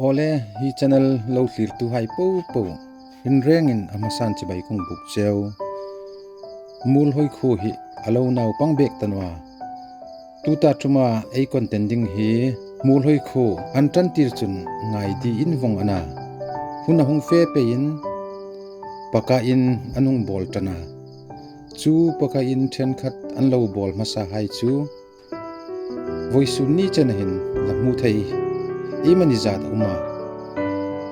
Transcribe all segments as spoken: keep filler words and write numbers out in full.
Awle, hi channel lo thlirtuhai popo, inrengin a hmasan chibai kong buk cheu. Muolhoi khuo hi a lo naupang bek ta naw a. Tuta ṭuma ei content ding hi Muolhoi khuo an ṭantir chun ngai dingin vong a na. Hun a hung fe peiin pakaiin an hung bawl ṭan a. Chu pakaiin ṭhenkhat an lo bawl hmasahai chu vawisun ni chena hin la hmu thei iemani zat a um a.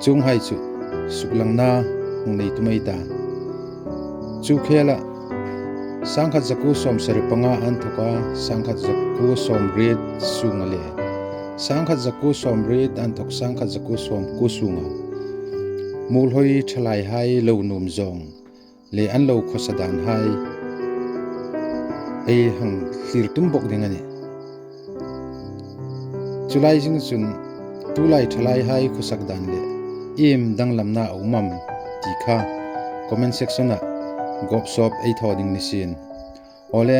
Chuonghai chu suklangna hung nei tum ei ta. Chu khela sangkhat zakuo sawmsari panga anthoka sangkhat zakuo sawmriet sunga le sangkhat zakuo sawmriet anthok sangkhat zakuo sawmkuo sunga Muolhoi ṭhalaihai lo nuom zawng le an lo khawsa danhai ei hang thlir tum bok ding a nih. Chu lai zing chun tulai ṭhalaihai khawsak dan le iem danglamna a um am ti kha comment section-a gawp sawp ei thaw ding ni sien. Awle,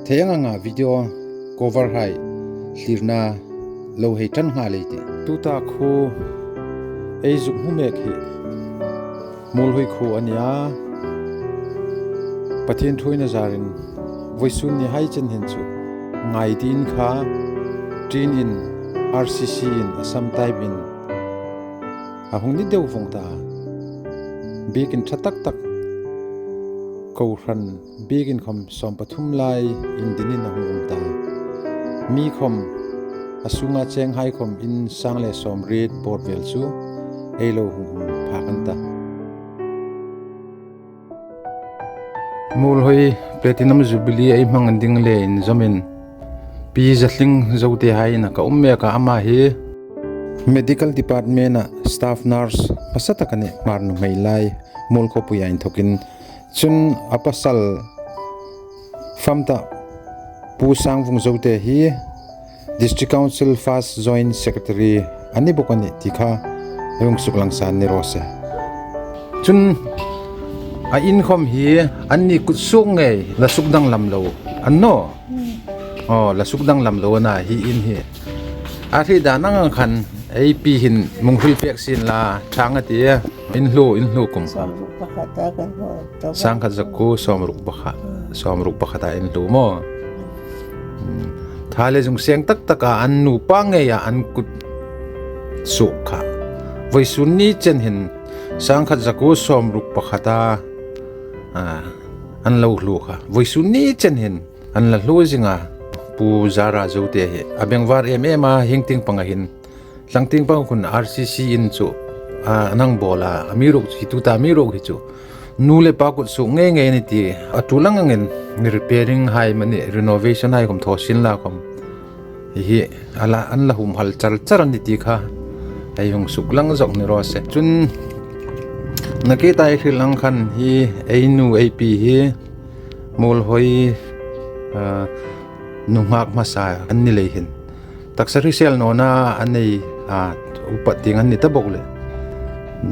thei ang anga video cover-hai thlirna lo hei ṭan nghal ei tih. Tuta khuo ei zuk hmu mek hi Muolhoi khuo a ni a. Pathien thuoina zarin vawisun nihai chen hin chu ngai dingin kha ṭinin R C C-in Assam type-in a hung ni deu vong ta. Biekin ṭha tak tak kohran biekin khawm sawmpathum lai indinin a hung um ta. Mi khawm a sunga chenghai khawm in sang le sawmriet bawr vel chu ei lo hung um phak an ta. Muolhoi Platinum Jubilee ei hmang ding le inzawmin Pi Zatling Zote hai ina ka um mek a, ama hi Medical Department-a staff nurse hmasa tak a nih, Hmar nuhmei lai, Muolkhopuia inthokin. Chun a pasal fam ta Pu Sangvung Zote hi District Council First Joint Secretary a ni bok a nih ti kha ei hung suklang san ni raw se. Chun a in khawm hi anni kutsuok ngei la suk danglam lo a ni naw. Aw, la suk danglam lo a na hi in hi. A hriet dan ang khan ei pi hin mi hung hril pek sien la, ṭha ang a ti. In hluo, in hluo kum kha. Sawmruk pakhata kan hluo. Sangkhat zakuo sawmruk pakhat. Sawmruk pakhata in hluo maw. Hmm. Tha le zung seng tak taka an nupa ngeia an kutsuok kha vawisun ni chen hin sangkhat zakuo sawmruk pakhata, a, an lo hluo kha. Vawisun ni chen hin an la hluo zing a. Pu Zara Zote hi a bengvar em em a, hieng tieng panga hin, tlang tieng panga khun R C C-in chu, a, an hang bawl a, amiruokchu, tuta amiruokchu nu le pa kutsuok ngei ngei a nih ti, a ṭul ang angin repairing hai amanih, renovation hai khawm thaw sien la khawm hi hi a la, an la humhal char char a nih ti kha ei hung suklang zawk ni raw se. Chun nakie ta ei hril ang khan hi ei nu ei pi hi Muolhoi, a, nunghak hmasa an ni lei hin taksa hrisel nawna a nei, a, upa tieng an ni ta bok le,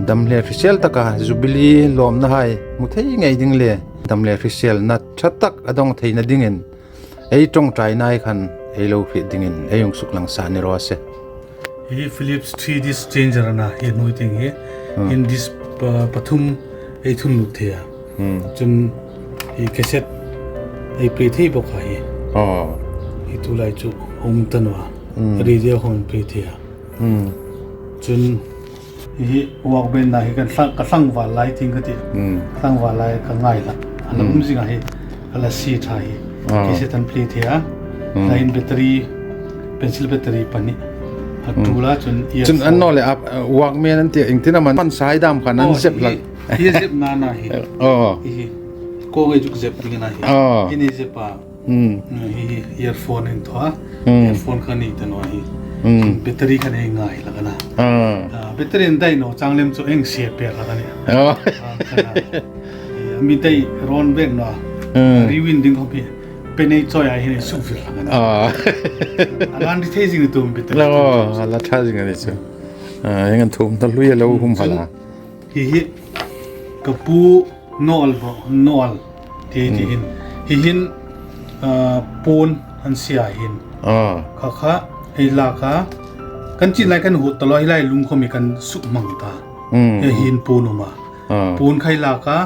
dam le hrisel taka Jubilee lawmnahai hmu thei ngei ding le dam le hriselna ṭha tak a dawng theina dingin ei ṭawngṭainahai khan ei lo hriet dingin ei hung suklang san ni raw se. Hi Philips three disc changer a na, hi hnuoi tieng hi. Hmm. In disc pa-, pathum ei thun lut thei a. Hmm. Chun hi cassette ei play thei bok a hi. Aw. Hi tulai chu um ta naw a. Hmm. Radio khawm play thei a. Hmm. Chun hi Walkman-a hi kan thlang, ka thlang val lai tieng ka ti. Hmm. Thlang val lai ka ngai hlak. A la, hmm, um zing a hi. A la si ṭha hi. Ah. Cassette an play thei a. Hmm. Lain battery, pencil battery pahni. A, hmm, ṭul a chun earphone. Chun an naw le a, a, Walkman an ti, iengtin am an man sai dam khan an, aw, zep hi, hlak. Hi zepna a na hi. Aw. Hi, hi. Ko ngai zuk zep ding a na hi. Aw. Hi ni zep a. Hmm. Hmm, hi, hi, earphone in thaw a. Hmm. Earphone kha ni ta naw hi. Hmm. Battery kha ni ngai hlak a na. Ah. Ah, battery an dai naw chang lem chu eng se pe hlak a nih. Oh. Ah, kha na. Hi, mi dai rawn bek naw. Hmm. Riwin ding khawm hi. Pe nei chawi a hi ni suk vir hlak a na. Ah. A lan ri thei zing tu battery. Oh, a la ṭha zing a ni chu. Ah, eng an thum ta hlui a lo, hmm, humhal a. Hi, hi. Ka pu Noel bo, Noel ti, ti, hmm, hin. Hi hin, ah, puon an sia hin. Ah. Kha kha, ei lak a, Kan chin lai kan hut ta lo, hi lai lung khom hi kan suk mang ta. Hmm. Hi hin puon um a. Ah. Puon khai la ka,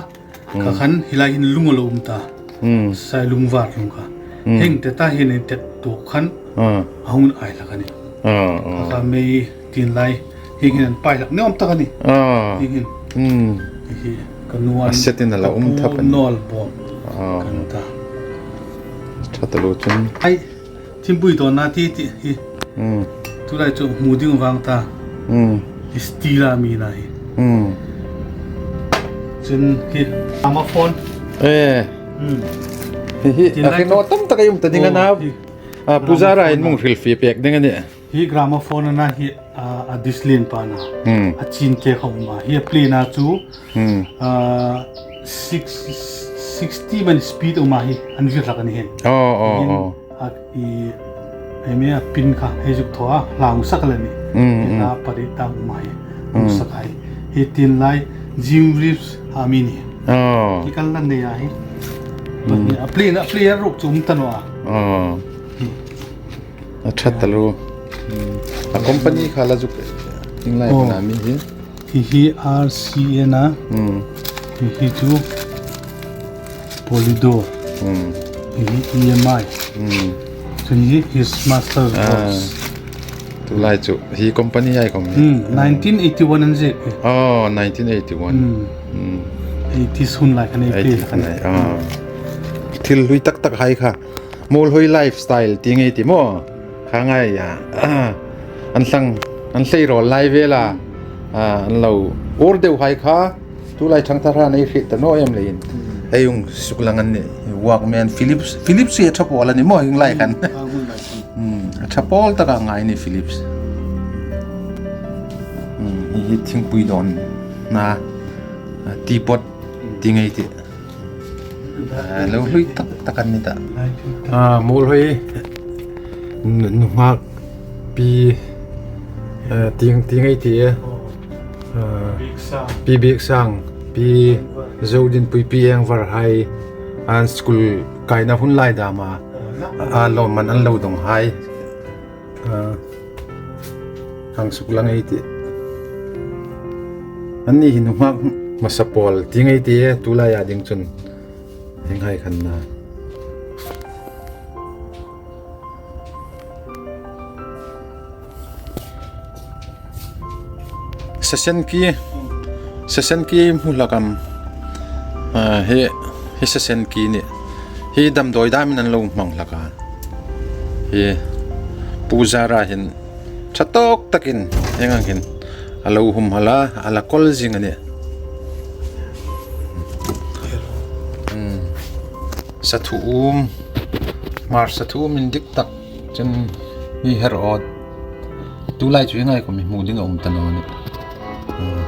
ka khan hi lai hin lung a lo um ta. Hmm. Sai lung var lung kha. Hmm. Heng te ta hin en tet tu khan. Ah. A hung ai la ka ni. Ah, ah. Ka mei tin lai. Hi hin an pai lak ni awm tak a ni. Ah. Hi hin. Hmm. Hi ka nuan. A set in a la um thap a ni. Nawl bawm. Ah. Kan ta. Tha ta lo chun. Ai. Thimpui dawnna ti ti hi. Hmm. Tu lai chu hmu ding vang ta. Hmm. Hi steel a mi na hi. Hmm. Chun hi gramophone. Eh. Hmm. Hi hi. Tin lai a hre chu naw tam tak a um ta ding a na. Oh, hi. Ah, Pu Zara in gramophone hung hril fe pek ding a nih. Hi gramophone a na hi, ah, a disc lienpa na. Hmm. A chin te kha um a. Hi a play na chu Hmm. Ah, six, sixty man speed um a hi, an vir hlak a ni hin. Oh, oh, hin, oh. A, i, ei mi a pin kha, hei zuk thaw a, hlang sak a la ni. Hmm, hmm. Hi a pari tam um a hi, hmm, sak a hi. Hi tin lai, Jim Reeves a mi ni. Oh. Hi kal lan nei a hi. Hmm. Hi a play na, player ruk chu um ta naw a. Oh. Hi. A tha ta lo. Hmm. A company kha la zuk. Tin lai, oh, kha na mi hi. Hi hi R C A na. Hmm. Hi hi chu Polydor. Hmm. Hi hi E M I. Hmm. Chu hi hi Master, ah, Voice. Tu lai chu hi company ai kom. Hmm. Nineteen eighty-one an ziek. Oh, nineteen eighty-one. Hmm. Hmm. Eighties hun lai khan ei pe. Eighties hun lai. Ah. Thil hlui tak tak hai kha. Muolhoi lifestyle ti ngei ti maw. Kha ngai a. Ah, an hlang, an hlei rawl lai vela. Ah, an lo ur deu hai kha. Tu lai thangthar hai nei hriet ta naw em leiin. Hmm. Ei hung suklang an nih. Walkman, Philips, Philips hi a tha pawl a ni maw hieng lai khan. Hmm, a hun lai khan. Hmm, a tha pawl taka ngai ni Philips. Hmm, hi, hi thingpui dawnna. Ah, teapot ti ngei ti. Ah, lo hlui tak tak an ni ta. Ah, Muolhoi. N-, nunghak pi, eh, tieng, tieng ei ti e. Ah, Pi Biaksang, Pi Zodinpui, Pi Engvar hai. An school kaina hun lai dam a. A lawmman an lo dawng hai. Ah, hang suklang ei ti. Anni hi nunghak hmasa pawl ti ngei ti e, tu laia ding chun. Hieng hai khan na. Sasen ki, sasen ki hmu hlak am. Ah, hi, hi sasen ki ni. Hi damdawi damin an lo hmang hlak a. Hi Pu Zara hin ṭha tawk takin hieng ang hin a lo hum hal a, a la kawl zing a nih. Hmm. Sathu um, Hmar sathu um indik tak. Chun hi her awt. Tu lai chu hi ngai khom hi hmu ding a um ta naw a nih. Hmm.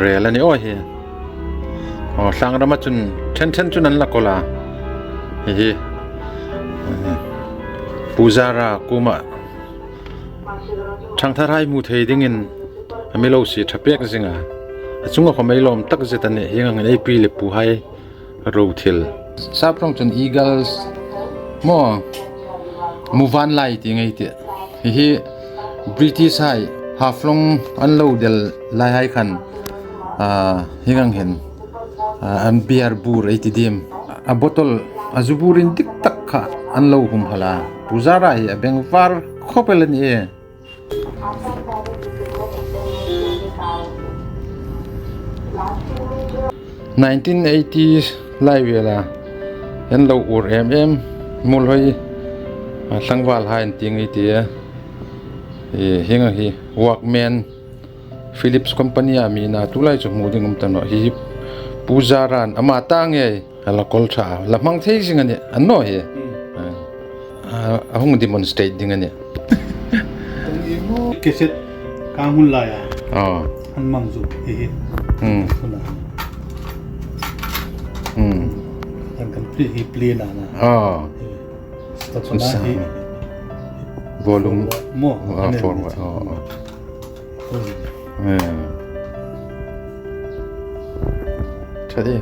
Rel a ni aw hi. Aw, thlang rama chun ṭhen ṭhen chun an la kawl a. Hi hi. Pu Zara kuoma thangthar hai hmu thei dingin a mi lo sie ṭha pek zing a. A chunga khom ei lawm tak zet a nih, hieng angin ei pi le pu hai ro thil. Sap rawng chun Eagles maw, muvanlai ti ngei ti. Hi hi British hai Haflong an lo del lai hai khan, ah, hieng ang hin, ah, an beer bur ei ti diem. A bottle, a zu bur indik tak kha an lo hum hal a. Pu Zara hi a bengvar khawp el a ni e. Nineteen eighties lai vela an lo ur em em, Muolhoi, a, tlangval hai an ti ngei ti a. E, hieng ang hi Walkman, Philips company a mi na, tu lai chu hmu ding um ta naw. Hi hi Pu Zara'n ama ta ngei. A la kawl ṭha, la hmang thei zing a nih, a naw hi. Hmm. A, a hung demonstrate ding a nih. Cassette kang hun laia. Aw. An hmang zuk hi hi. Hmm. Hun a. Hmm. An kan play hi play na na. Aw. Hi. Stop na hi. Volume. Maw. Ah, forward. Aw, aw. Hmm. Ṭha de.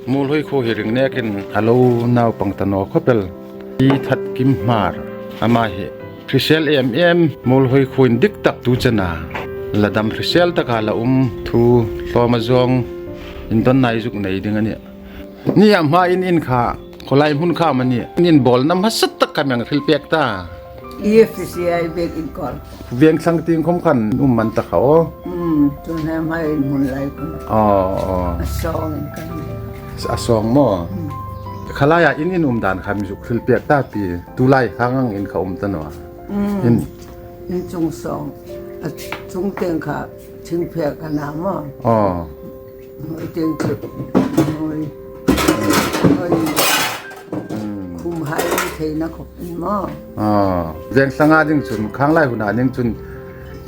Muolhoi khuo hi ring nekin a lo naupang ta naw khawp el. Pi Thatkim Hmar, ama hi hrisel em em, Muolhoi khuo indik tak tu chena la dam hrisel taka la um thu hlawm a zawng indon nai zuk nei ding a nih. Ni a hma in in kha, khawlai hmun kha am a ni? In bawlna hmasa tak kha mi hang hril pek ta. E F C I bek in kawl. Vengthlang tieng khom khan um man ta kha aw. Hmm, tu hna hma in hmun lai khun. Aw, aw. A sawng in kan. A sawng maw? Hmm. Kha laia in in um dan kha mi zuk hril pek ta Pi. Tu lai kha ngang in kha um ta naw a. Hmm. In. In chung sawng. A chung tieng kha thingphek a na maw? Aw. Hnuoi tieng chu, hnuoi, hnuoi. Hmm. Khum hai theina khop in maw. Ah, vengthlanga ding chun, khang lai huna ding chun,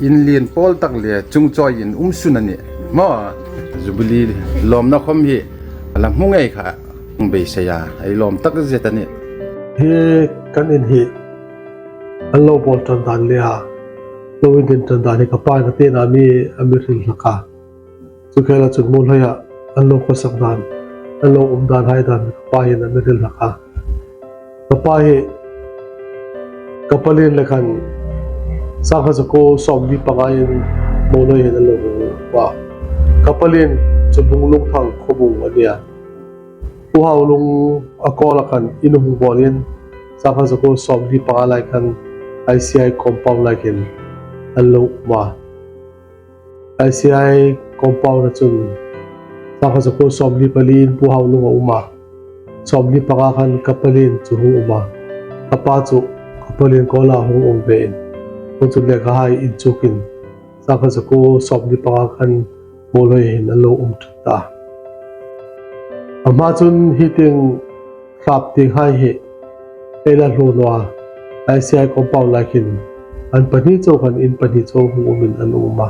in lien pawl tak le, chung chawi in um sun a nih. Maw, Jubilee lawmna khom hi, a la hmu ngei kha, hung beisei a, ei lawm tak zet a nih. Hi kan in hi, an lo bawl ṭan dan le a, lo indin ṭan dan hi ka pain a tena mi, a mi hril hlak a. Chu khela chun Muolhoia an lo khawsak dan, an lo um dan hai dan ka pa hin a mi hril hlak a. Ka pa hi ka palien le khan sangkhat zakuo sawmli panga in Muolhoi hin an lo hung a. Ka palien chu Bunglungthang Khawbung a nih a. Pu Haulung a kawla khan in hung bawlin sangkhat zakuo sawmli panga lai khan I C I compound lai khin an lo um a. I C I compound a chun sangkhat zakuo sawmli pali in Pu Haulung a um a. Sawmli panga khan ka palien chu hung um a. Ka pa chu ka palien kawla hung um ve in. Hung chun le ka hai in chukin sangkhat zakuo sawmli panga khan Muolhoi hin an lo um ṭan ta. A hma chun hi tieng hrap tieng hai hi ei la hluo naw a, I C I compound lai khin an pahni chau khan in pahni chau hung umin an um a.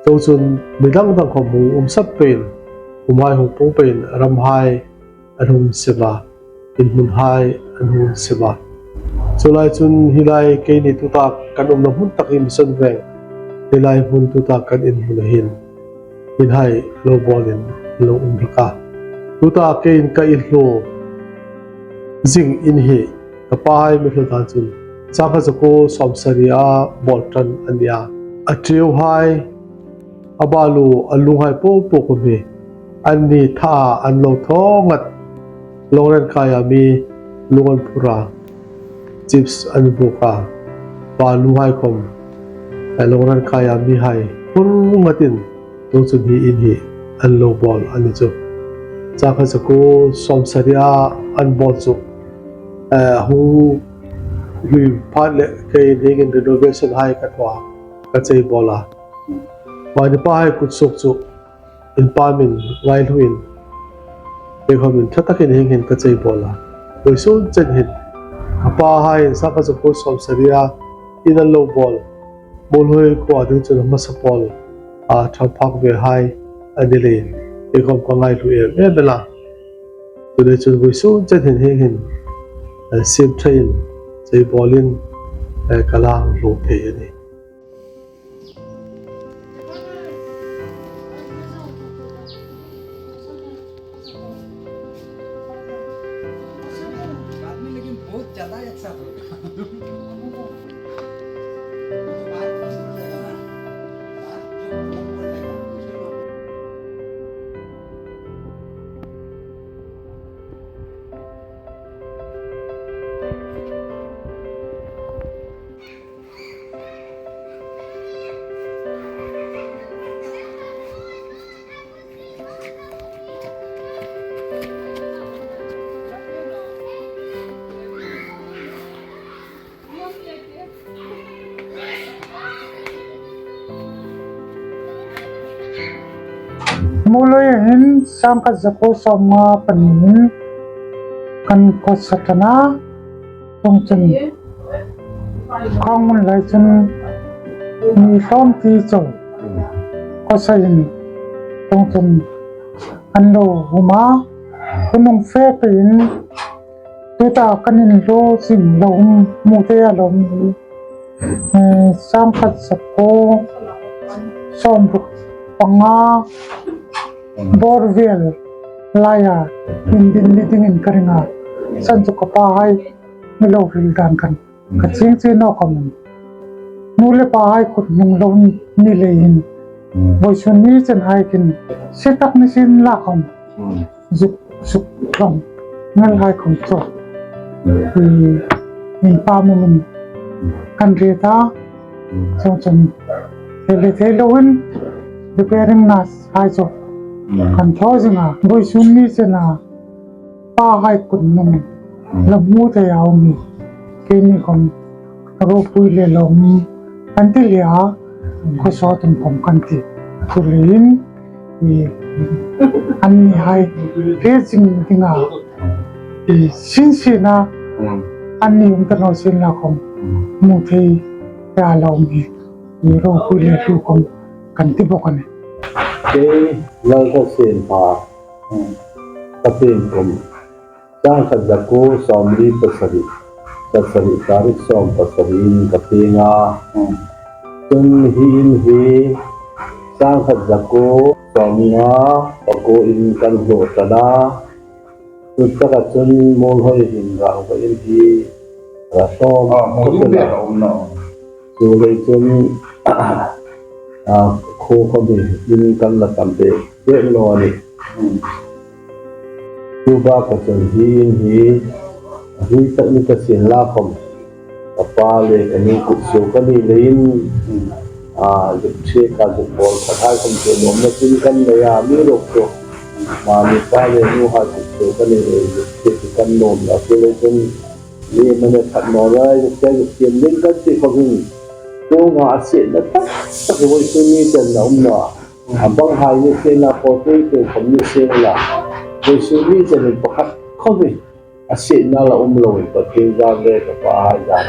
Chu chun mi dang dang khom hung um sap peiin, um hai hung pung peiin, ram hai an hung sem a, in hmun hai an hung sem a. Chu lai chun hi lai keini tuta kan umna hmun tak hi Mission Veng, hi lai hmun tuta kan in hmun a hin in hai lo bawlin lo um hlak a. Tuta keiin ka in hluo zing in hi ka pa hai mi hril dan chun sangkhat zakuo sawmsari a bawl ṭan a nih a. A ṭieu hai, a balu, a lung hai po po khom hi an ni tha an lo thaw ngat. Lawngren kaia mi lung an phur a, chips an buk a, balu hai khom, eh, lawngren kaia mi hai phur ngatin, chu chun hi in hi an lo bawl a ni chu. Sangkhat zakuo sawmsari a an bawl chu, eh, hung hlui phat le kei ningin renovation hai ka thaw a, ka chei bawl a. Mani pa hai kut suok chu in pa min ngaihluin, ei khom in ṭha takin hieng hin ka chei bawl a. Vawisun chen hin ka pa hai in sangkhat zakuo sawmsari a in an lo bawl, Muolhoi khuo ding chun a hmasa pawl a ṭhang phak ve hai a ni leiin, ei khom ka ngaihlu em em el a. Chu le chun vawisun chen hin hieng hin, eh, siem ṭhain, chei bawlin, eh, ka la hluo thei a nih. Muolhoi hin sangkhat zakuo sawmnga panin kan khawsa ṭan a, chuongchun khang hmun lai chun mi hlawm ti chau khawsa in, chuongchun an lo um a, hunung fe peiin tuta kan inhlu zing lo um, hmu thei a lo um hi, eh, sangkhat zakuo sawmruk panga bawr vel laia indin ni dingin ka ring a. San chu ka pahai mi lo hril dan khan ka chieng chieng naw khawm. Nu le pahai kut hnung lo ni leiin, vawisun ni chen hai khin, se tak ni sien la khawm, zuk, zuk tlawm ngal hai khawm chu, inpahmawmin kan hriet a. Chuongchun, thei le thei loin repairing nurse hai chu kan thaw zing a. Vawisun ni chena pahai kut hnung la hmu thei a um hi, keini khawm ropui le lawm kan ti hle a, khawsawt um khawm kan ti. Chuleiin, annihai hre zing dinga, sinsiena anni um ta naw sien la khawm, hmu thei a la um hi, ropui le hlu khawm kan ti bawk a nih. Kei Lalthasenpha, ka pieng kum sangkhat zakuo sawmli pasari, pasari tarik sawm pasari in ka pieng a. Chun hi in hi sangkhat zakuo sawmnga pakuo in kan hluo ta a. Chu taka chun Muolhoi hin rang va in hi ra hlawm. Chuleiin chun, khuo khawm hi in kan la tam bek bek naw a nih. Chu baka chun hi in hi, a hlui tak ni ta sien la khawm, ka pa le ka nu kutsuok ka ni leiin, zuk ṭhe ka zuk bawl khat hai khawm chu nuomna chin kan nei a, amiruokchu mani pa le nuhai kutsuok ka ni leiin zuk ṭhe chu kan nuom a. Chuleiin chun, mi mani khat naw lai, zuk ṭhe zuk tiem ding kan ti khawm hin, chuonga a sietna tak tak hi vawisun ni chen a um naw a. A banghai ni sien la, pawl pui pui khawm ni sien la, vawisun ni chen in pakhat khawm hi a sietna la um loin, Pathien zâr le ka pahai zâr,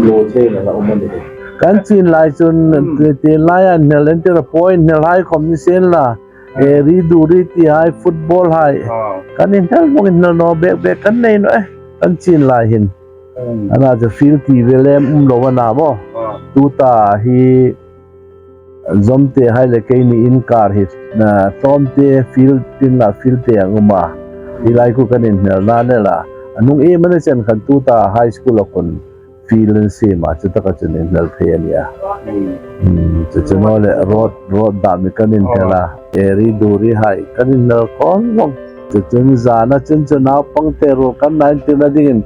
lo theina la um a nih. Kan chin lai chun, ti laia inhnel en tir a, pawi inhnel hai khawm ni sien la, e, ri du ri ti hai, football hai, kan inhnel vawng, inhnel naw bek bek kan nei naw e, kan chin lai hin. Ana chu field ti ve lem um lo a na maw. Tuta hi Zawmte hai le keini inkar hi, Tlawmte field tin la, field te ang um a. Hi lai khu kan inhnelna ni la. A hnung iem a ni chen khan tuta high school a khun field an siem a, chu taka chun inhnel thei a nih a. Chu chu naw le road, road dam hi kan inhnel a. E, ri du ri hai kan inhnel khawm vawng. Chu chun zana chun chu naupangte ruol kan na intirna dingin,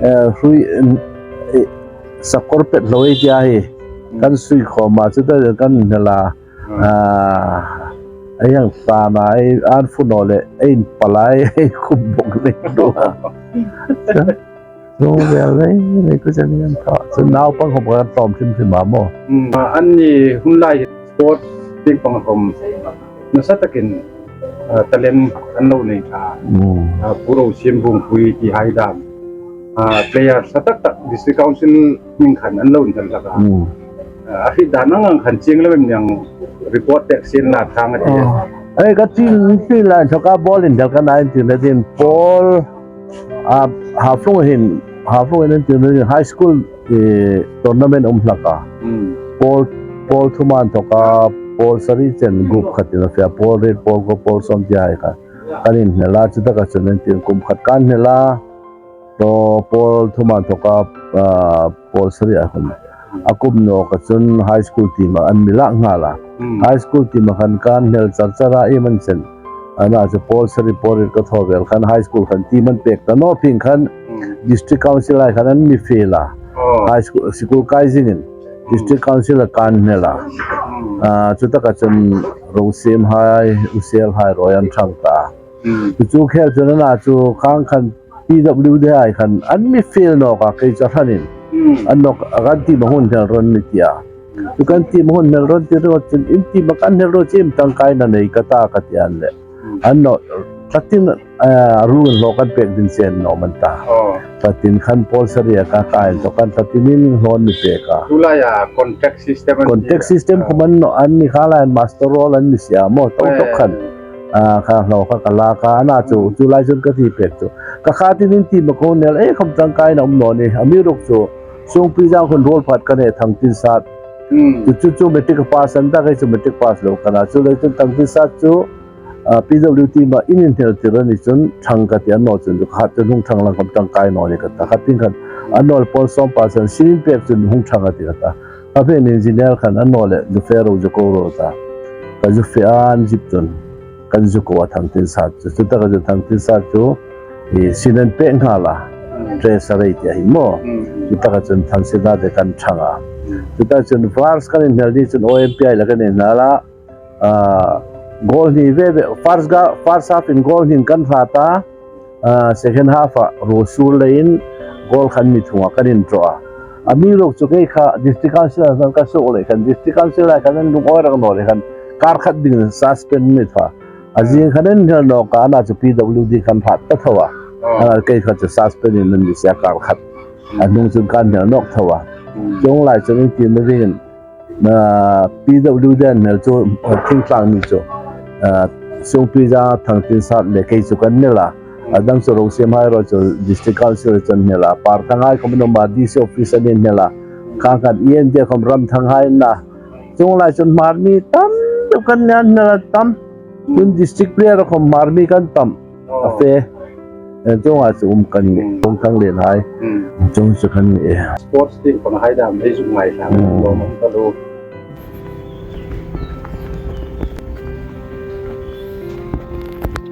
e, hrui, e, sakawr pet lo ei tia hi kan sui khawm a, chu taka kan inhnel a. A, ei hang tlana, ei an fu naw le, ei inpalai, ei khum bawk le. Chu vel nei, nei ku chen kan thaw. Chu naupang khawm kan tlawm hrim hrim a maw. Anni hun lai sport ding pang khawm nasa takin, a, talent an lo nei ṭha. A, Pu Rosiem Vungpui ti hai dam. A, player hla tak tak District Council hming khan an lo inhnel hlak a. A, a hriet dan ang ang khan chieng lo em ni ang report pek sien la thang a ti. Ei, ka chin, chin lai inthawka ball inhnel ka na intirna dingin pawl, a, Haflong hin, Haflong hin an tirna dingin high school, e, tournament um hlak a. Pawl, pawl thuma inthawka, pawl sari chen group khat in a fe a, pawl riet, pawl kuo, pawl sawm ti hai kha kan inhnel a, chu taka chun an tir kum khat kan inhnel a. Pawl thuma inthawka, a, pawl sari a khun. A kum nawka chun high school team a an mi lak nghal a. High school team a khan kan inhnel char char a, iem a ni chen. Ana chu pawl sari pawl riet ka thaw vel khan high school khan team an pek ta naw phing khan District Council hai khan an mi fe a. High school, school kai zingin District Council a kan inhnel a. A, chu taka chun Rosiem hai, Usiel hai ruoi an ṭhang ta. Chu chu khel chun ana chu khang khan P W D hai khan an mi fe nawk a, kei chu a hranin. An nawk a, kan team a hung inhnel rawh ni tia. Chu kan team a hung inhnel rawh ti ruok chun, in team a kan inhnel rawh chim, tangkaina nei ka ta ka ti a le. An nawk, tlatin, a, rule law kan pek ding chen naw man ta. Tlatin khan pawl sari a ka kai to kan tlatin in law an mi pek a. Tulai a contract system an ti a. Contract system khawm an nawk, an ni kha lai an master role an mi sie a maw, tawk tawk khan. A, kha hlaw kha ka la kha, ana chu, chu lai chun ka ti pek chu. Ka kha tin in team a ka hung inhnel, ei, khawm tangkaina um naw ni, amiruokchu Songpijang khun ruol pakhat ka nei, Thangtinsat. Chu, chu, chu matric pass an ta, kei chu matric pass lo ka na. Chu lai chun Thangtinsat chu, A, P W D ma in inhnel tir a ni chun ṭhang ka ti, a naw chun khat chun hung ṭhang lang khom ṭangkai naw ni ka ta. Khat tieng khan a naw le pawl sawm percent sin in pek chun hung ṭhang a ti ka ta. Kha phen engineer khan a naw le zu fe ro, zu ko ro ta. Ka zu fe an zip chun kan zu ko a Thangtinsat chu. Chutaka chu Thangtinsat chu i sin an pek nghal a. Trace a rei ti a hi maw. Chutaka chun Thangtinsat te kan ṭhang a. Chutaka chun first kan inhnel ni chun O M P I la kan inhnel a. A, goal hni ve ve, first ga, first half in goal hni kan hrat a, a, second half a ruo sur leiin goal khat mi thuma kan indraw a. Amiruokchu kei kha District Council a kan ka suok lei khan, District Council a khan an lungawi rak naw lei khan, kar khat ding suspend mi tha. A zing khan an inhnel nawk a, ana chu P W D kan hrat ta tho a. Ana kei kha chu suspend in an ni sia kar khat. A hnung chun kan inhnel nawk tho a. Chuong lai chun in ti na ringin, a, P W D an inhnel chu, a, thingtlang mi chu, a, Sungpi Zanga, Thangtinsat le kei chu kan inhnel a. A dang chu Rosiemhai ruok chu District Council chu an inhnel a. Parthanghai khom an um a, D C office an inhnel a. Khang khan E N D khom Ramthanghai an na. Chuong lai chun Hmar mi tam deu kan inhnel a tam. Tun district player khom Hmar mi kan tam. A fe. Eh, chuonga chu um kan ni. Thangthanglienhai. Chuong chu kan ni. Sports team panghai dam ei zuk ngai thang. Lo mong ta lo.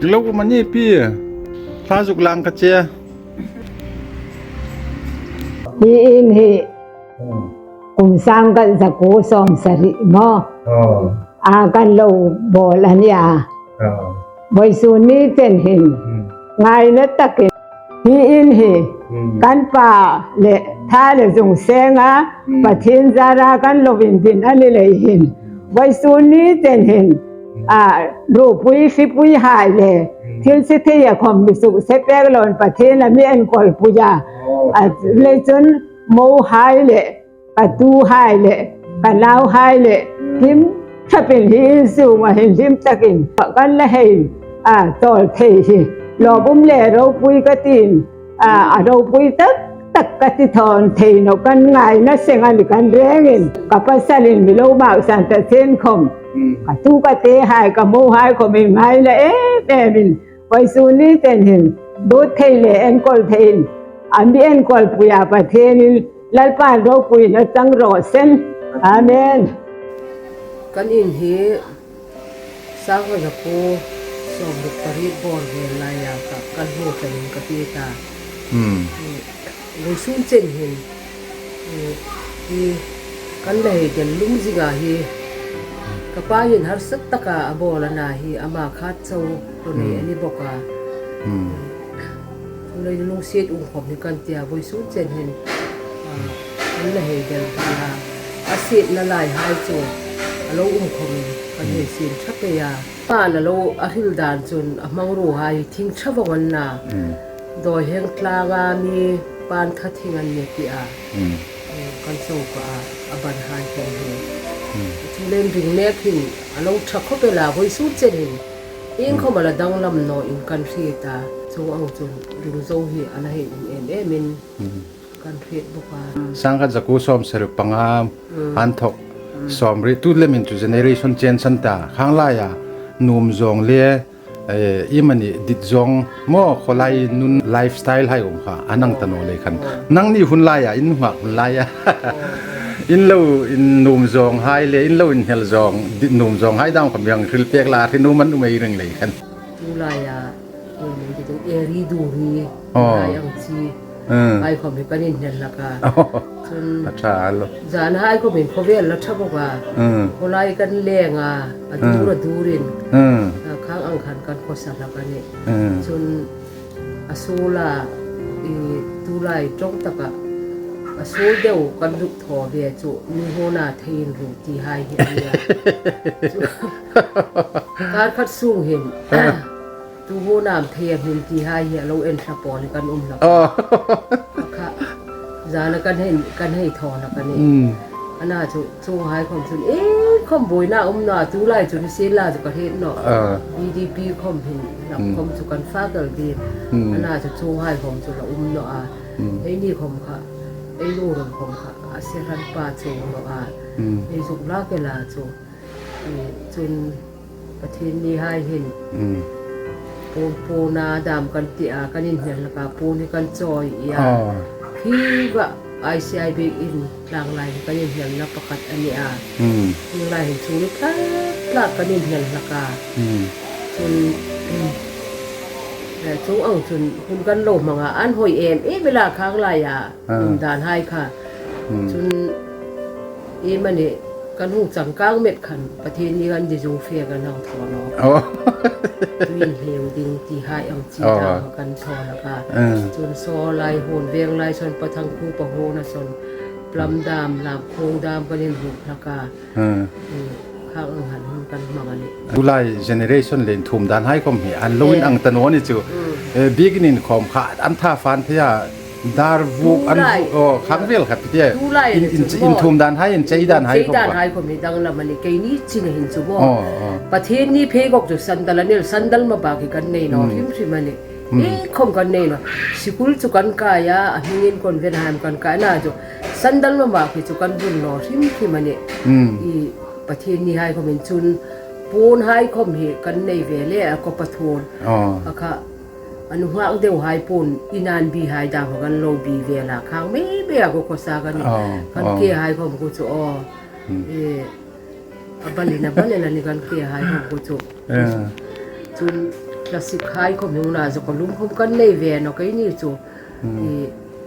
Lo mani pi. Thla zuk lang ka che. Hi in hi. Kum sangkhat zakuo sawmsari maw. A kan lo bawl a nia. Vawisun ni chen hin ngaina takin hi in hi kan pa le tha le zung senga Pathien zara kan lo indin a ni lei hin. Vawisun ni chen hin a ropui hripui hai le thil si thei a khom mi suk se pek loin Pathien a mi enkawl pui a. A lei chun mohai le ka tuhai le ka nauhai le hlim thapin hi in sunga hin hlim takin kan la hei a tawl thei hi. Lawm um le ropui ka tin, a, a ropui tak tak ka ti thawn thei naw kan ngaina seng a ni kan rengin ka pasalin mi lo mau san ta chen khom. Ka tu ka tehai ka mohai khom in ngaina em emin. Vawisun ni chen hin, dut thei le enkawl thei in, a mi enkawl pui a Pathienin Lalpan ropuina chang raw se. Amen. Kan in hi sangkhat zakuo sawmruk pariet bawr vel laia ka, kan hmu ṭanin ka ti ta. Vawisun chen hin, eh, hi kan la hei del lung zinga hi ka pa hin harsat taka a bawl a na hi ama khat chau lo nei a ni bawk a. Chu lei lungsiet um khom hi kan tia vawisun chen hin, ah, kan la hei del hi a. A sietna laihai chu a lo um khomin kan hei siem ṭha pei a. Pan a lo a hril dan chun a hmangruohai thing ṭha vawng an na. Dawi heng tlanga mi pan ṭha thing an ni ti a. Kan chau ka a, a banhai khom hi. Chu lei ring mek hin a lo ṭha khop el a, vawisun chen hin ieng khom a la danglam naw in kan hriet a. Chuong ang chun ring zo hi a la hei um em emin. Kan hriet bawk a. Sangkhat zakuo sawmsari panga an thawk sawmriet tu lemin chu generation change an ta. Khang laia nuom zawng le, eh, i mani dit zawng maw khawlai nun lifestyle hai um kha a nang ta naw lei khan. Nangni hun laia, in nunghak hun laia. In lo, in nuom zawnghai le, in lo inhnel zawng, dit nuom zawnghai dam khom hang hril pek la, hre nuom an um ei reng lei khan. Tu laia Eri duri, ai ang chi. Ai khom hi kan inhnel hlak a. Chun a ṭha lo. Zanhai khom hin khawvel la ṭha bawk a. Khawlai kan leng a, a dur a durin. A khang ang khan kan khawsa hlak a nih. Chun a suol a, i tulai ṭawng taka a suol deu kan zuk thaw ve chu mi huna thei in ru ti hai hi a nia. Chu kar khat sung hin. Tu huna am thei a hmin ti hai hi a lo en thla pawl hi kan um hlak. Kha, zana kan hei, kan hei thaw hlak a nih. Ana chu, chuonghai khom chun, eh, khom buoina um naw a, tulai chu ni sien la chu ka hriet naw. G D P khom hin, hlak khom chu kan fak el ding. Ana chu chuonghai khom chu la um naw a. Eini khom kha, ei lungril khom kha, a se hran pa chuong naw a. Ei zuk lak el a chu. Chun Pathienni hai hin. Hmm. Puon, puon a dam kan ti a, kan inhnial hlak a, puon hi kan chawi a. Oh. Khi va I C I B in tlanglai kan inhnialna pakhat a ni a. Hmm. Tlanglai hin chun tla, tla kan inhnial hlak a. Hmm. Chun, hmm. Eh, chuong ang chun hun kan lo hmang a, an hoi em em el a khang lai a. Ah. Um dan hai kha. Hmm. Chun, iemani kan hung changkang met khan, Pathienni kan dizung fe kan hang thaw nawk. Oh. Tuin hleu ding ti hai ang chi. Oh. Dang kan thaw hlak a. Ah. Chun saw lai hun veng lai sawn pathang khu pa huna sawn. Plum dam, lam khung dam kan inhuk hlak a. Hmm. Hmm, khang ang han hun kan hmang a nih. Tulai generation le inthum dan hai khom hi an lo in. Yeah. Ang ta naw ni chu. Hmm. Eh, biekin inkhawm kha an tha fan thei a, dar vuk an. Tulai. Vuk, oh, khang vel kha ti. Tulai in, le in, chu inthum dan hai, inchei dan hai. Inchei khom dan kha. Hai khom hi danglam a nih, keini china hin chu maw. Oh, oh. Pathienni phei gok chu sandal a nel, sandal ma bak hi kan nei naw. Hmm. Hrim hrim a nih. Hmm. Ei khom kan nei naw. Sikul chu kan kai a, a hmingin convent hai am kan kai a na chu. Sandal ma bak hi chu kan bun naw hrim hrim a nih. Hmm. I Pathienni hai khomin chun puon hai khom hi kan nei ve le a, ko pathun. Oh. A kha, a nunghak deu hai puon, inan bi hai dang kan lo bi ve la, khang mei mei a ko ko sa kan. Oh, kan. Oh. Ke hai khom ko chu, oh. Hmm. Eh, a balin a balin a ni kan ke hai khom ko chu. Yeah. Chun classic hai khom hung na zo ko lum khom kan nei ve naw keini chu. Hmm. I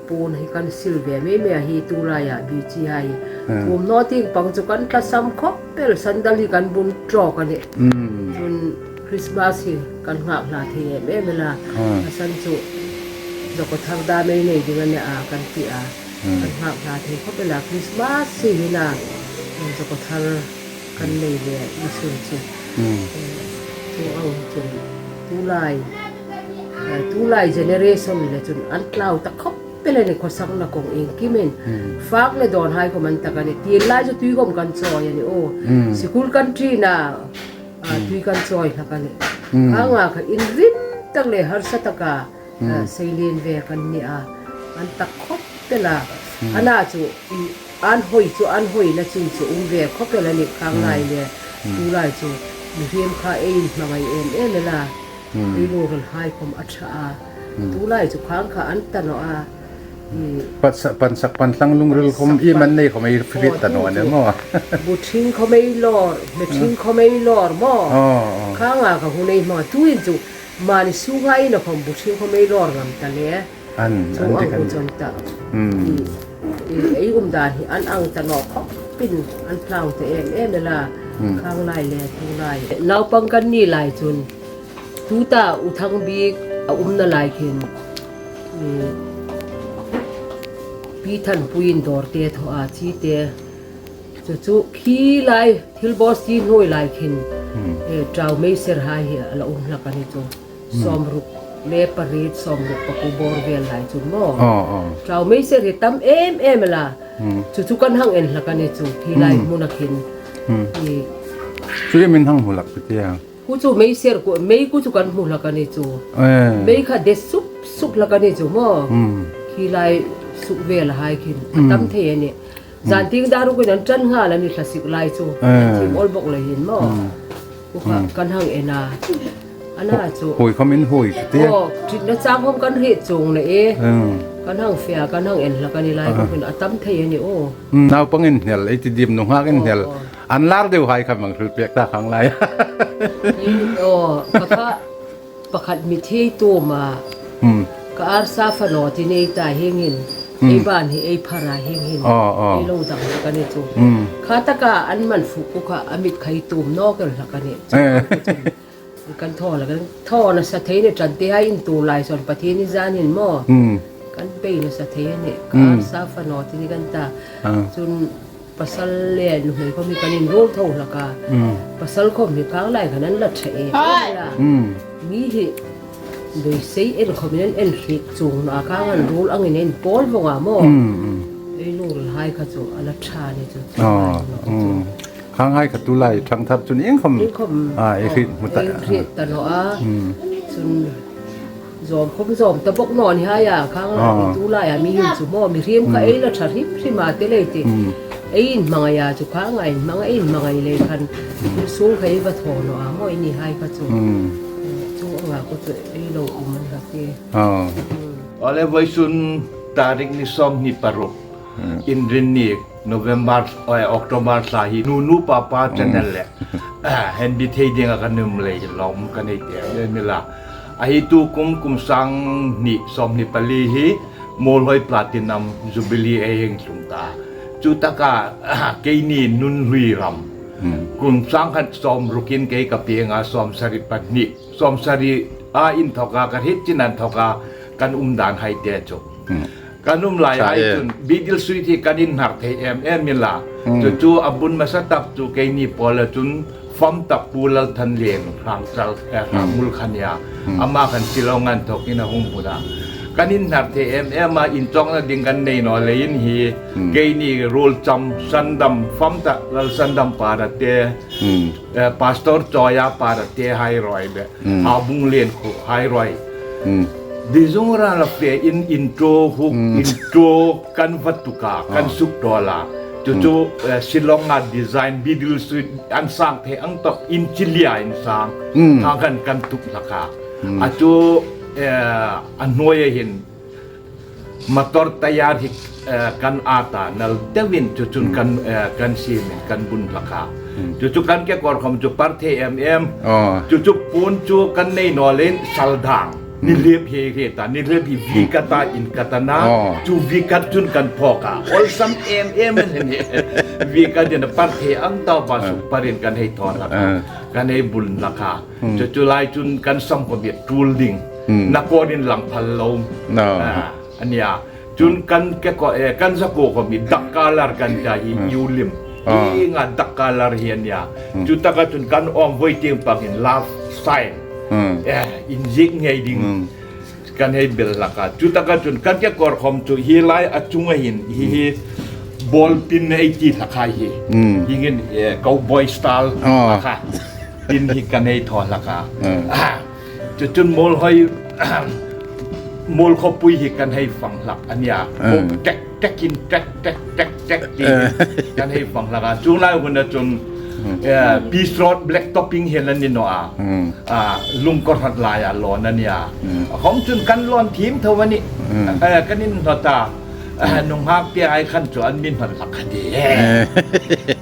puon hi kan sil ve mei mei a hi tulai a bi chi hai. Hmm. Thum naw ting pang chu kan tlasam khop el, sandal hi kan bun trawk a nih. Hmm. Chun Christmas hi kan nghak hla thei em em el a. Hmm. A san chu zo ko thar dam ei nei ding a nih a kan ti a. Hmm. Kan nghak hla thei khop el a, Christmas hi hin a, eh, zo ko thar kan nei ve ni sun chu. Hmm. Eh, chu ang chun tulai, eh, tulai generation le chun an tlau ta khop el a nih, khawsakna kawng iengkimin. Hmm. Fak le dawn hai khom an tak a nih. Tienlai chu tui khom kan chawi a nih aw. Hmm. Sikul kan ṭin a, ah, hmm, tui kan chawi hlak a nih. Hmm. Khang a kha inrim tak le harsa taka, hmm, ah, seilien ve kan ni a. An tak khop el a. Hmm. A na chu, i, an hoi chu, an hoina chin chu um ve khop el a nih khang lai le. Hmm. Tulai chu mihriem kha ei inhmangai em em el a. Hmm. Ei lungril hai khom a ṭha a. Hmm. Tulai chu khang kha an ta naw a. I, pansak, pansak pantlang lungril khom, pansak i man nei khom ei hriet ta naw a nih maw. Bu thing khom ei lawr, me thing khom ei lawr maw. Oh, oh. Khang a kha hun ei hmang a, tuin chu mani sunga ina khom bu thing khom ei lawr ngam ta le. An, an ti kan. Chun ta. Hmm. I, i, ei um dan hi an ang ta naw khopin an tlau ta em em el a. Hmm. Khang lai le tulai. Naupang kan ni lai chun, tuta U Thangbik a umna lai khin, i, Pi Thanpuiin dawrte thaw a chi te. Chu chu khi lai thil bawsiet hnuoi lai khin, hmm, eh, ṭau meiser hai hi a la um hlak a ni chu. Hmm. Sawmruk le pariet, sawmruk pakuo bawr vel lai chu maw. Oh, oh. Ṭau meiser hi tam em em el a. Hmm. Chu chu kan hang en hlak a ni chu. Khi lai, hmm, hmuna khin. Hmm. I, chu iemin hang hmu hlak pi tia. Khu chu meiser khu, mei khu chu kan hmu hlak a ni chu. Eh. Mei kha det sup sup hlak a ni chu maw. Hmm. Khi lai suk vel hai khin. Hmm. A tam thei a nih. Hmm. Zan tieng dar rukin an ṭan nghal a ni thlasik lai chu. Eh. An thim awl bawk lei hin maw. Hmm. Khu kha, hmm, kan hang en a. A na chu. Huoi khom in huoi chu tia. Oh, ṭitna chang khom kan hriet chuong naw e. Hmm. Kan hang fe a, kan hang en hlak a ni lai, ah, khu khin a tam thei a nih aw. Hmm. Naupang inhnial, ei ti dim, nunghak inhnial. Oh, oh. An lar deu hai kha mang hril pek ta khang lai. Aw, ka kha pakhat mi thei tuom a. Hmm. Ka arsa fa naw ti nei ta hieng hin. Hmm. Ei ban hi ei phar a hieng hin. Aw, aw. Ei lo dang hlak a ni chu. Hmm. Kha taka an man fuk khu kha a mit khai tuom nawk el hlak a nih. Eh. Kan thaw la, kan thaw nasa thei ni ṭan te hai in tu lai sawn Pathienni zanin maw. Hmm. Kan bei nasa thei a nih. Hmm. Ka arsa fa naw ti ni kan ta. Ah. Chun pasal le nuhmei khom hi kan inruol tho hlak a. Hmm. Pasal khom hi khang lai khan an la ṭha em em a. Hmm. Mi hi beisei en khom in an en hriet chuong naw a, khang an ruol angin an pawl vawng a maw. Hmm, hmm. Ei lungril hai kha chu a la ṭha ni chu. Oh, hmm. Khang hai kha tulai ṭhang thar chun ieng khom. Ieng khom. Ah, ei hriet hmu ta. Ei hriet ta naw a. Hmm. Chun zawm khom zawm ta bawk naw ni hai a, khang lai, ah, tulai a mi hin chu maw, mihriem kha, hmm, ei la ṭha hrim hrim a, te lei ti. Hmm. Ei inhmangai a chu kha ngai, inhmangai, inhmangai lei khan. Hmm. Insung kha ei va thaw naw a maw, eini hai kha chu. Hmm. Eh, chu anga kha chu ei lo um an kha ti. Ah. Hmm. Awle, vawisun tarik ni sawmhni paruk. Hmm. Inrinni November, eh, October thla hi Nunu Papa channel le. Ah, hembi thei dinga kan um lei lawm kan ei ti em em ila. A hi tu kum, kum sang hni sawmhni pali hi Muolhoi Platinum Jubilee ei hang tlung ta. Chu taka, ah, keini nun hlui ram. Hmm. Kum sang khat sawmrukin kei ka pieng a, sawmsari pahni. Sawmsari a inthoka ka hriet chin inthoka kan um dan hai te chu. Hmm. Kan um lai hai chun Beetle Street hi kan inhnar thei em em ila. Hmm. Chu chu a bun hmasa tak chu keini pawl a chun fam tak Pu Lalthanlien Hrangchal, eh, Hrangmul kha nia. Hmm. Ama khan Shillong an thawkin a hung bun a. Kan inhnar thei em em a, inchawkna ding kan nei naw leiin hi. Hmm. Keini ruol cham Sandam, fam tak Lal Sandam Para te. Hmm. Eh, Pastor Chawia Para te hai ruoi le. Hmm. Habung Lien khu hai ruoi. Hmm. Di zung ra la fe in intro hu, hmm, intro kan va tuok a, kan, ah, suk dawl a. Chu chu, hmm, eh, Shillong a design Beetle Street an sang thei ang tawk in chi lia in sang. Hmm. Kha khan kan tuok hlak a. Hmm. A chu, eh, a hnuoia hin motor tyre hi, eh, kan ata nal deuin chu chun, hmm, kan, eh, kan siemin kan bun hlak a. Hmm. Chu chu kan kekawr khawm chu par thei em em. Oh. Chu chu puon chu kan nei naw leiin sal dang. Hmm. Ni hlip hi hi ta, ni hlip hi V cut-a in cut a na. Oh. Chu V cut chun kan phawk a. Awlsam em em a ni. V cut in par thei ang tawk a, ah, suk parin kan hei thaw hlak a. Ah. Kan hei bun hlak a. Hmm. Chu chu lai chun kan sam khawm hi tul ding. Hmm. Nakawrin lang phal lo. No. Ah, a nia. Chun kan kekawr, eh, kan zakuo khawm hi dark colour kan ta hi, ah, iu lim. Ah. Hi nga dark colour hi a nia. Hmm. Chu taka chun kan awm voi tieng pang hin love sign. Hmm. Eh, inziek ngei ding. Hmm. Kan hei bel hlak a. Chu taka chun kan kekawr khawm chu hi lai a chunga hin hi, hi ball pin ei ti hlak a hi. Hmm. Hi hin, eh, cowboy style, ah, hlak a. Pin hi kan hei thaw hlak a. Hmm. Ah. Chu chun Muolhoi, Muolkhawpui hi kan hei fang hlak a nia. Hmm. Tek tek in tek tek tek tek ti, eh, kan hei fang hlak a. Chuong lai huna chun, hmm, eh, Peace Road black topping hi la ni naw a. Hmm. Ah, Lungkawhrat laia lawn a nia. Hmm. A khawm chun kan lawn thiem tho a nih. Hmm. Eh, kan inhnawt a. Ah, nunghak te hai khan chu an mi hnawt hlak a ti. Eh.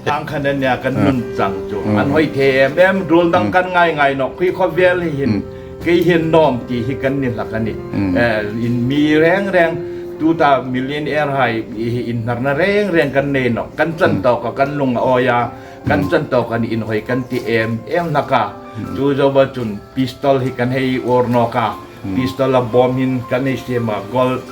Khang khan a nia kan, hmm, nun chang chu. Hmm. An hoi thei em em, ruol dang, hmm, kan ngai ngai nawk khi khawvel hi hin. Hmm. Kei hin nawm ti hi kan ni hlak a nih. Hmm. Eh, in mi reng reng, tuta millionaire hai hi innarna reng reng kan nei nawk. Kan chan, hmm, tawka kan lung a awi a. Kan, hmm, chan tawka ni inhoi kan ti em em hlak a. Hmm. Chu zoa chun pistol hi kan hei or nawk a. Hmm. Pistol a bawm hin kan hei siem a, gold,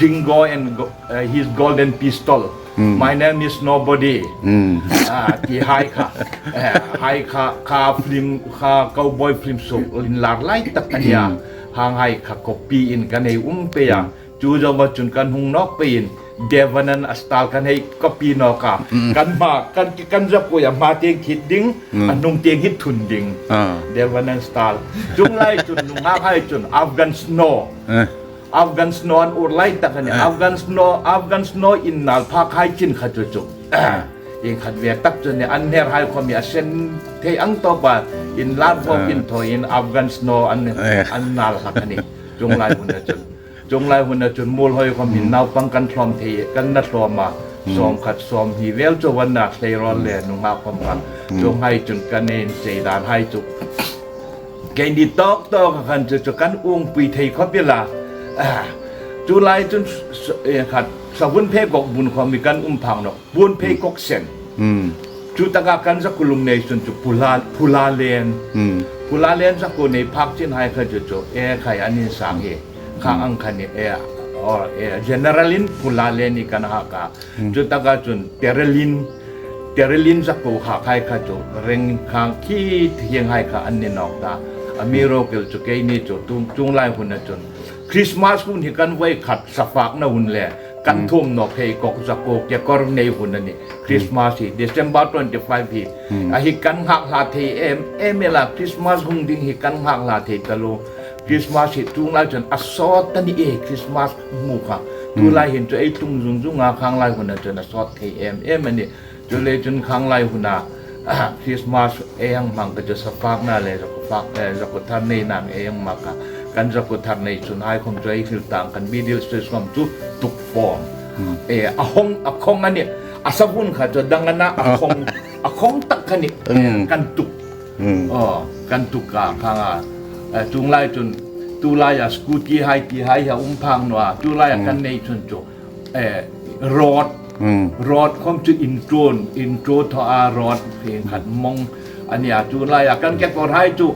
Dingo and go-, eh, his golden pistol. Hmm. My name is nobody. Hmm. Ah, ti hai kha. Eh, hai kha, kha film, kha cowboy film suok inlar lai tak a nia. Hmm. Hang hai kha copy in kan hei um pei a. Hmm. Chu zoa chun kan hung nawk peiin Devanand a style kan hei copy nawk a. Mm. Kan hma, kan, kan zakuoa hma tieng khit ding, mm, a hnung tieng hi thun ding. Ah. Devanand style. Chuong lai chun nunghak hai chun Afghan snow. Eh. Afghan snow an ur lai tak a nih. Eh. Afghan snow, Afghan snow innal phak hai chin kha chu chu. Eh. Ieng khat ve tak chu a nih, an hner hai khawm hi a sen thei ang tawpa inlar bawkin, ah, thawiin Afghan snow an, eh, an nal hlak a nih. Chuong lai huna chun. Chuong lai huna chun Muolhoi khawm hin, hmm, naupang kan tlawm thei, kan na tlawm a. Hmm. Sawmkhat sawmhni vel chu an na thlei rawl le, hmm, nunghak khawm kha. Hmm. Chuong hai chun kan insei dan hai chu. Keini tawk tawka khan chu chu kan uongpui thei khawp el a. Ah, chu lai chun s-, s-, eh, khat, Savun Phei Kok bun khawm hi kan um phak nawk. Bun Phei Kok Sen. Hmm. Chu taka kan zakuo lum nei chun chu Phula, Phula Lane. Hmm. Phula Lane zakuo nei phak chin hai kha chu chu, eh, khai an insang hi. Kha, hmm, ang kha ni, eh, or, eh, general in Phula Lane ni kan hak a. Hmm. Chu taka chun Terelin, Terelin zakuo hak hai kha chu, reng khang khi thieng hai kha an ni nawk ta. Amiruokchu keini chu, chuong, chuong lai huna chun. Christmas hun hi kan voi khat safakna hun le, kan, hmm, thuom nawk thei kok zakuo kekawr nei hun a nih. Hmm. Christmas hi, December twenty-five hi. Hmm. A hi kan nghak hla thei em em el a, Christmas hung ding hi kan nghak hla thei taluo. Christmas hi chuong lai chun a sawt a nih e, Christmas hmu kha. Tulai hin chu ei tlung zung zung a, khang lai huna chun a sawt thei em em a nih. Chuleiin chun khang lai huna Christmas ei hang hmang kha chu safakna le zakawfak, eh, zakawthar neina ei hang hmang kha. Kan zakawthar nei chun hai khom chu ei hril tang kan middle stage khom chu tuk form. Eh, a hong, a khong a nih. A savun kha chu dang a na, a khong, a khong tak kha nih. Kan tuk. Aw, kan tuk a, khang a. Eh, chuong lai chun, tulai a scooty hai ti hai ha um phak naw a. Tulai a kan nei chun chu. Eh, rod. Rod khom chu inṭhuon, inṭhuon thaw a rod phing khat mawng a nih a. Tulai a kan kekawr hai chu.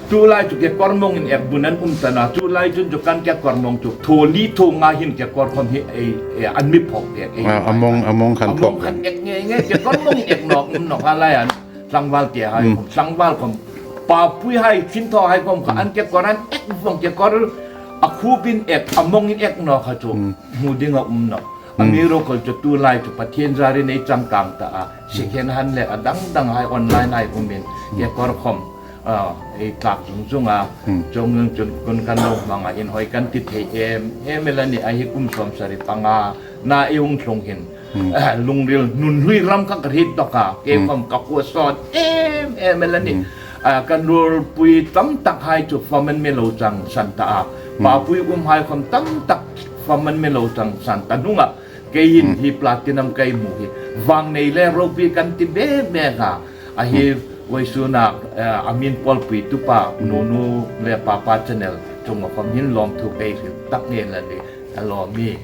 Tulai chu kekawr mawng in ek bun an um ta naw a. Tulai chun chu kan kekawr mawng chu. Thaw li thaw nga hin kekawr khom hi ei, ei an mi phawk pek ei. A mawng, a mawng khan phawk. A mawng khan ek ngei ngei kekawr mawng in ek nawk, um nawk a lai an. Tlangval te hai khom, tlangval khom. Papui hai, Chhinthaw hai khom kha, an kekawr an ek vawng kekawr, a khupin ek, a mawngin ek naw kha chu, hmu ding a um nawh. Amiruokchu tulai chu Pathien zarin ei changkang ta a, second hand le a dang dang hai online hai umin, kekawr khom, ah, ei tlak zung zung a, chuong zung chun kun kan lo hmang a, inhawi kan ti thei em em el a nih a hi kum sawmsari panga, na ei hung tlung hin. Ah, lungril nun hlui ram kha ka hriet dawk a, kei khom ka kuo sawt em em el a nih. Ah, kan ruolpui tam tak hai chu fam an mi lo chang san ta a. Papui um hai khom tam tak fam an mi lo chang san ta hnunga. Kei hin hi platinum kei hmu hi. Vang nei le ropui kan ti bek bek a. A hi vawisuna, ah, a min pawlpui tu pa, Nunu le Papa Channel chunga khom hin lawmthu kei hril tak ngei la ni. A lawm hi.